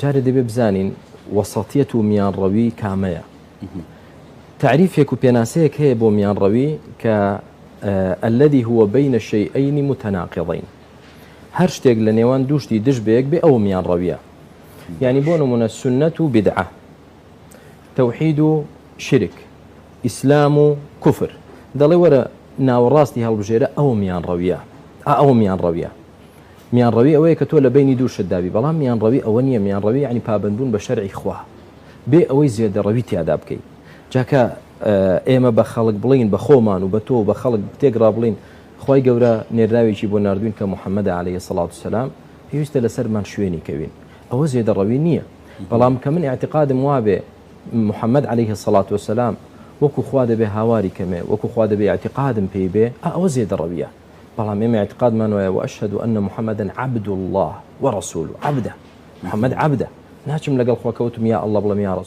جارێ دەبێ بزانین وەسەتیەت و میانڕەوی کامەیە. تەعریفێک و پێناسەیەک هەیە بۆ میانڕەوی کە الذی هو بین شیئین متناقضین هەر شتێک لە نێوان دوو شتی دژ بەیەک بێ ئەوە میانڕەویە. یعنی بۆ نمونە سوننەت و بدعە، تەوحید و شرک، ئیسلام و کوفر، دەڵێ وەرە ناوەڕاستی هەڵبژێرە ئەوە میانڕەویە. ئا ئەوە میانڕەویە. میانڕەوی ئەوەیە کە تۆ لە بەینی دوو شتدا بی، بەڵام میانڕەوی ئەوە نییە، میانڕەوی یەعنی پابەندبوون بە شەرعی خوا بێ ئەوەی زێدەڕەوی تیادا بکەی. جا کە ئێمە بە خەڵک بڵێین، بە خۆمان و بە تۆ و بە خەڵک تێکڕا بڵێین خوای گەورە نێردراوێکی بۆ ناردووین کە محمدە علیە الصلوة والسلام، پێویستە لەسەرمان شوێنی کەوین. ئەوە زێدەڕەوی نییە. بەڵام کە من ئیعتیقادم وابێ محمد علیە الصلوة والسلام وەکو خوا دەبێ هاواری کەمێ، وەکو خوا دەبێ ئیعتیقادم پێی بێ، ئا ئەوە زێدەڕەویە. بەڵام ئێمە ئیعتقادمان وایە واشهد ان محمدا عبد اللە ورسوله عبدە محمد عبدە ناچم لەگەڵ خوا کەوتم یا اللە بڵێم یا رسول.